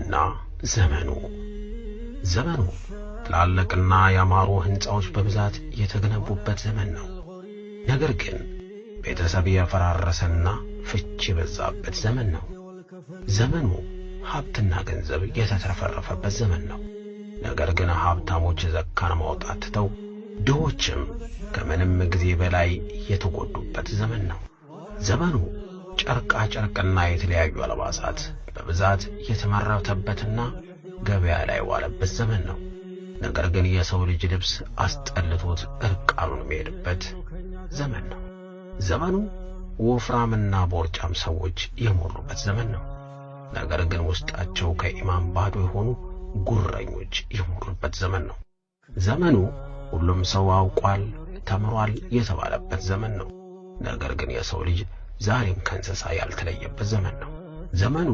እና ዘመኑ ዘመኑ ትላልቅና ያማሩ ሕንጻዎች በብዛት የተገነቡበት ዘመን ነው። ነገር ግን ቤተሰብ የፈራረሰና ፍች የበዛበት ዘመን ነው። ዘመኑ ሀብትና ገንዘብ የተትረፈረፈበት ዘመን ነው። ነገር ግን ሀብታሞች ዘካን ማውጣት ትተው ድሆችም ከምንም ጊዜ በላይ የተጎዱበት ዘመን ነው። ዘመኑ ጨርቃ ጨርቅና የተለያዩ አልባሳት በብዛት የተመረተበትና ገበያ ላይ ዋለበት ዘመን ነው። ነገር ግን የሰው ልጅ ልብስ አስጠልቶት እርቃኑን የሚሄድበት ዘመን ነው። ዘመኑ ወፍራምና ቦርጫም ሰዎች የሞሉበት ዘመን ነው። ነገር ግን ውስጣቸው ከኢማን ባዶ የሆኑ ጉረኞች የሞሉበት ዘመን ነው። ዘመኑ ሁሉም ሰው አውቋል፣ ተምሯል የተባለበት ዘመን ነው። ነገር ግን የሰው ልጅ ዛሬም ከእንስሳ ያልተለየበት ዘመን ነው። ዘመኑ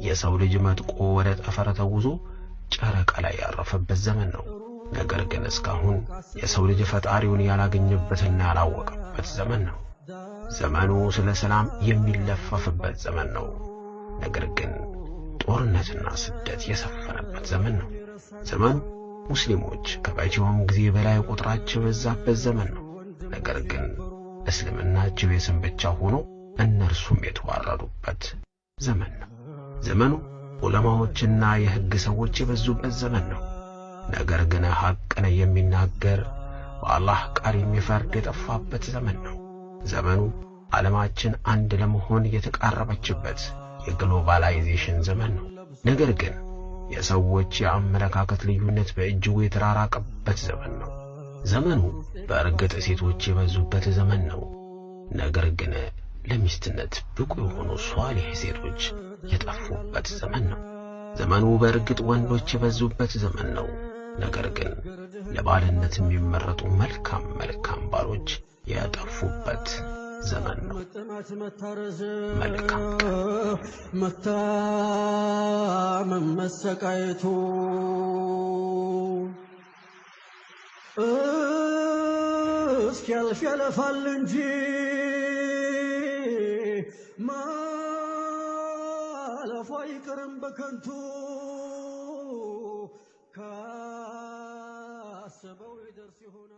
የሰው ልጅ መጥቆ ወደ ጠፈር ተጉዞ ጨረቃ ላይ ያረፈበት ዘመን ነው። ነገር ግን እስካሁን የሰው ልጅ ፈጣሪውን ያላገኘበትና ያላወቀበት ዘመን ነው። ዘመኑ ስለ ሰላም የሚለፈፍበት ዘመን ነው። ነገር ግን ጦርነትና ስደት የሰፈነበት ዘመን ነው። ዘመኑ ሙስሊሞች ከመቼውም ጊዜ በላይ ቁጥራቸው የበዛበት ዘመን ነው። ነገር ግን እስልምናቸው የስም ብቻ ሆኖ እነርሱም የተዋረዱበት ዘመን ነው። ዘመኑ ዑለማዎችና የሕግ ሰዎች የበዙበት ዘመን ነው። ነገር ግን ሐቅን የሚናገር በአላህ ቃል የሚፈርድ የጠፋበት ዘመን ነው። ዘመኑ ዓለማችን አንድ ለመሆን የተቃረበችበት የ globalization ዘመን ነው። ነገር ግን የሰዎች የአመለካከት ልዩነት በእጅጉ የተራራቀበት ዘመን ነው። ዘመኑ በእርግጥ ሴቶች የበዙበት ዘመን ነው። ነገር ግን ለሚስትነት ብቁ የሆኑ ሷሊህ ሴቶች የጠፉበት ዘመን ነው። ዘመኑ በእርግጥ ወንዶች የበዙበት ዘመን ነው። ነገር ግን ለባልነት የሚመረጡ መልካም መልካም ባሎች የጠፉበት ዘመን ነው። መልካም ቀን። መታመም መሰቃየቱ እስኪያልፍ ያለፋል እንጂ ማለፉ አይቀርም በከንቱ ካሰበው ይደርስ ይሆናል።